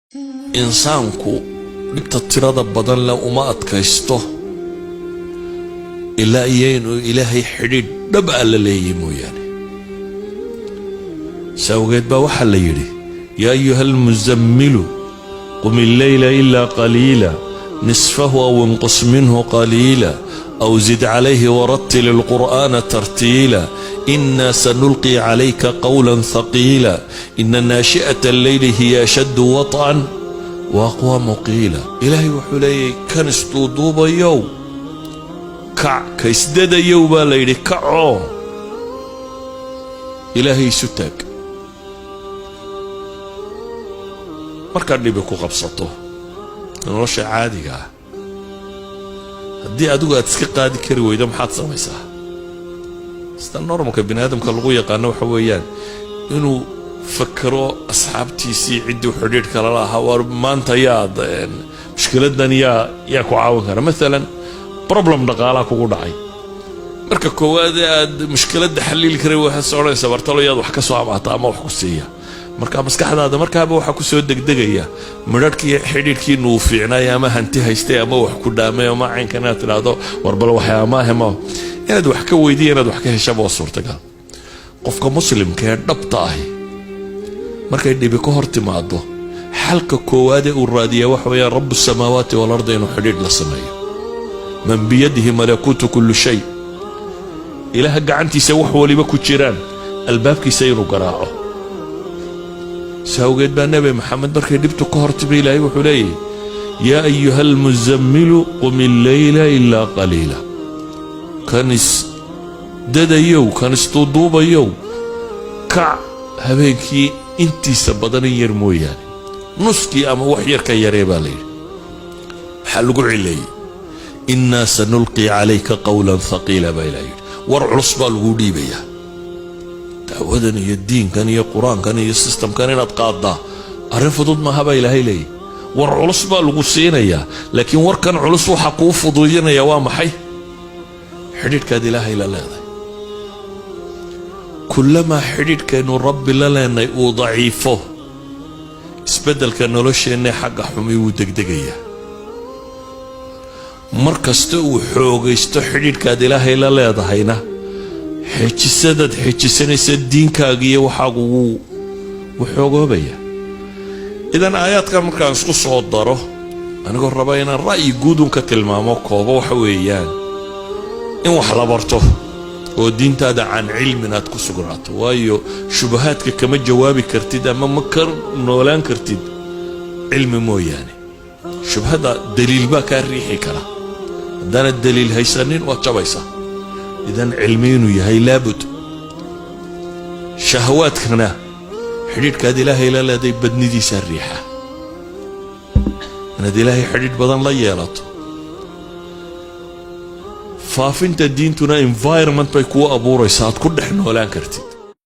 Insaanku dhibta tirada badan leh uma adkaysto ilaa iyo inuu Ilaahay xidhiidh dhab a la leeyahy mooyaane. Si awgeed baa waxaa la yidhi: يا أيها المزمل قم الليل إلا قليلا، نصفه أو انقص منه قليلا، أو زد عليه ورتل القرآن ترتيلا، إنا سنلقي عليك قولا ثقيلا، إن ناشئة الليل هي أشد وطئا وأقوم قيلا. Ilaahay wuxuu leeyahy: kan isduuduubayow, kac. Ka isdadayow baa la yidhi, kacoo Ilaahay isu taag. Markaad dhibi ku qabsato nolosha caadiga ah, haddii adigu aad iska qaadi kari weydo, maxaad samaysaa? Sida normalka bini aadamka lagu yaqaano waxa weeyaan inuu fakero asxaabtiisii, ciddii xidhiidhka lala ahaa: waar, maanta yaad mushkiladan yaa ku caawin kara? Maalan, problem dhaqaalaa kugu dhacay. Marka koowaad ee aad mushkiladda xalliili karay, waxaad odhanaysaa: bartalo yaad wax ka soo amaata ama wax ku siiya? Marka maskaxdaada markaaba waxaa kusoo degdegaya midharhkii xidhiidhkiinu uu fiicnaay ama hanti haystay ama wax ku dhaamay ama caynkan, inaad tidhaahdo: war, bal waxyaamaahe ma inaad wax ka weydiiya, inaad wax ka heshaba waa suurtagal. Qofka Muslimka ee dhabta ahi markay dhibi ka hor timaado, xalka koowaadee uu raadiyaa waxa weeyaan رب السماوات والأرض inuu xidhiidh la sameeyo، من بيده ملكوت كل شيء، Ilaaha gacantiisa wax waliba ku jiraan, albaabkiisa inuu garaaco. Si awgeed baa Nebi Maxamed markay dhibtu ka hor timi, Ilaahay wuxuu leeyahy: يا أيها المزمل قم الليل إلا قليلا. Kan isdadayow, kan isduuduubayow, kac habeenkii intiisa badan in yar mooyaane, nuskii ama wax yar ka yaree baa la yidhi. Maxaa lagu cileeyey? إنا سنلقي عليك قولا ثقيلا baa Ilah yidhi. War culus baa laguu dhiibayaa. Dacwadan iyo diinkan iyo Qur-aankan iyo systemkan inaad qaaddaa arrin fudud maaha baa Ilaahay leeyahy. War culus baa lagu siinayaa, laakiin warkan culus waxa kuu fududinaya waa maxay? Xidhiidhkaad Ilaahay la leedahay. Kullamaa xidhiidhkaynu Rabbi la leenay uu daciifo, isbeddelka nolosheenna xagga xumi wuu degdegayaa. Mar kasta uu xoogaysto xidhiidhkaad Ilaahay la leedahayna, xejisadaad xejisanaysa diinkaaga iyo waxaagu wuu xoogoobaya. Idan, aayaadkan markaan isku soo daro, anigoo raba inaan ra'yi guudun ka tilmaamo, koobo, waxa weeyaan in wax la barto oo diintaada can cilmin aad ku sugnaato, waayo shubahaadka kama jawaabi kartid ama ma ka noolaan kartid cilmi mooyaane. Shubhada daliil baa kaa riixi kara. Haddaanad daliil haysanin, waad jabaysaa. Idan, cilmi inuu yahay laabud. Shahawaadkana xidhiidhkaad Ilaahay la leeday badnidiisaa riixa. Inaad Ilaahay xidhiidh badan la yeelato, faafinta diintuna environment bay kuu abuuraysaa aad ku dhex noolaan kartid.